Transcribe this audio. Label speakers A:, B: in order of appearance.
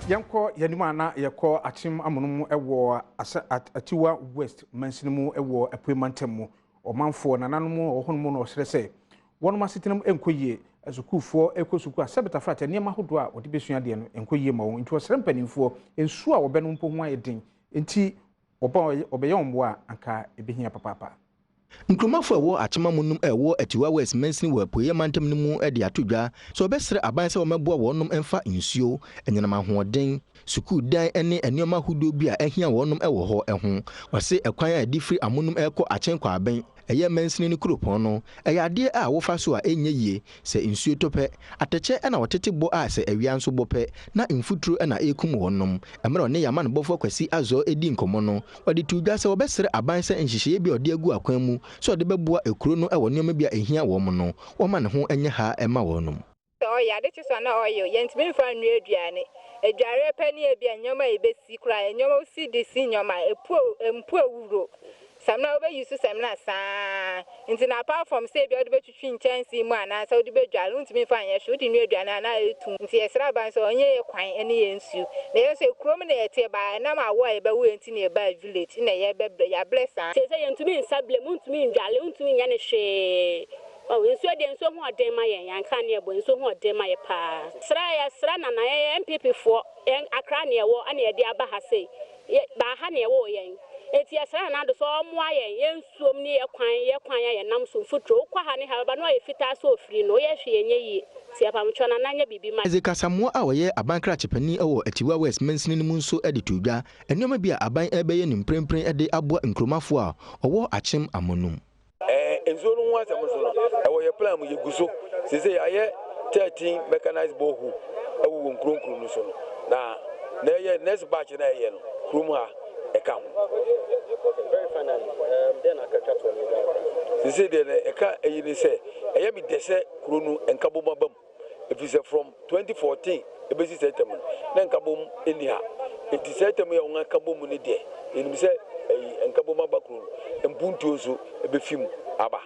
A: Yɛnkɔ yɛn anim a na yɛkɔ Akyem Amonom wɔ Asa Atiwa West mansini mu wɔ Apuei mantam mu. Ɔmanfoɔ, nananom a wɔwɔ hɔnom no wɔsrɛ sɛ wɔnom asetenam nkɔ yie. Asukuufoɔ rekɔ sukuu a sɛbɛt afrata nneɛma ahodoɔ a wɔde bɛsua adeɛ no nkɔ yie ma wɔn. Nti wɔsrɛ mpanimfoɔ, nsuo a wɔbɛnom mpo ho ayɛ den nti wɔba wɔbɛyɛ wɔn mmoa a anka ɛbɛhia papaapa.
B: Nkrumafo a ɛwɔ Akyema mu nom a ɛwɔ Atiwa West mansini wɔ Apueeɛ mantam no mu de ato dwa sɛ wɔbɛsrɛ aban sɛ wɔmmɛboa wɔnom mfa nsuo, anyinam ahoɔden, sukuu dan ne nneɛma ahodoɔ bi a ahia wɔnom wɔ hɔ ho. Wɔse ɛkwan a ɛde firi Amonom rekɔ Akyen Kwaben, ɛyɛ mansini no kuropɔn no, ɛyɛ adeɛ a wofa so a ɛnyɛ yie. Sɛ nsuo tɔ pɛ, atɛkyɛ na wɔtete bɔ a sɛ awia nso bɔ pɛ, na mfuturo na ɛrekum wɔnom. Mmerɛ ɔne yɛn amanebɔfoɔ Kwasi Azor redi nkɔmmɔ no, Ɔde too dwa sɛ wɔbɛsrɛ aban sɛ nhyehyɛeɛ bi a ɔde agu akwan mu sɛ ɔde bɛboa ekuro no wɔ nneɛma bi a ɛhia wɔn no, wɔmma ne ho nyɛ ha mma wɔnom.
C: Sɛ ɔyɛ ade kye so a na ɔyɛ o, yɛntumi mfa nnoa aduane. Adwareɛ pɛ ne ebia nneɛma a yɛbɛsi koraa, nneɛma wosi de si nneɛma a, ɛpu ɛmpu awuro. Samina wobɛ use samina saa nti no apart from sɛ ebia wode bɛtwitwi nkyɛnsee mu anaasɛ wode bɛdware wontumi mfa nyɛ hwee wode nua aduane a na ɛtu nti yɛsrɛ aban sɛ ɔnyɛ yɛ kwan ne yɛ nsuo na yɛn nso kurom na yɛteɛ but ɛnam awɔ a yɛbɛwo yɛn nti na yɛbaa village na yɛbɛbrɛ yɛabrɛ saa.
D: Seesei yɛntumi nsa blem, wontumi ndwale, wontumi nyɛ no hwee. Oh, nsuo deɛ nsuo ho ɔden ma yɛn, yɛn nka ne ɛbɔ, nsuo ho ɔden ma yɛ paa. Srɛ yɛsrɛ nana, yɛyɛ NPP foɔ, yɛn Accra ne yɛwɔ ɛna yɛde aba ha sei. Yɛ baa ha na yɛwoo yɛn. Enti yɛsrɛ Nana Addo sɛ ɔmmoa yɛn, yɛn nsuom ne yɛ kwan, yɛ kwan a yɛnam so, mfuturo, wokɔ ha ne ha bɛba na wayɛ fitaa sɛ ofiri no, woyɛ hwee ɛnyɛ yie. Nti yɛpamokyɛw Nana nyɛ biribi ma.
B: Isaac Asamoah a ɔyɛ aban krakye panin wɔ Atiwa West mansini no mu nso de too dwa nneɛma bi a aban rebɛyɛ no mprempren de aboa nkuromafoɔ a wɔwɔ Akyem Amonum.
E: Ɛɛ nsuo no ho asɛm nso no, ɛwɔ yɛ plan mu, yɛgu so. Seesei yɛayɛ 13 mechanized borehole ɛwɔ wɔ nkuro nkuro no so no, na na ɛyɛ next batch na ɛyɛ no, kurom ha ɛka ho. Seesei deɛ na ɛka ɛyi ne sɛ, ɛyɛ me dɛ sɛ kuro no nkabom aba mu. Efisɛ from 2014 ebesi saa tam no, na nkabom nni ha. Enti saa tam yi a wɔaka bom no deɛ, yɛnim sɛ ɛyi nkabom aba kuro no, mpuntuo nso bɛfi mu aba.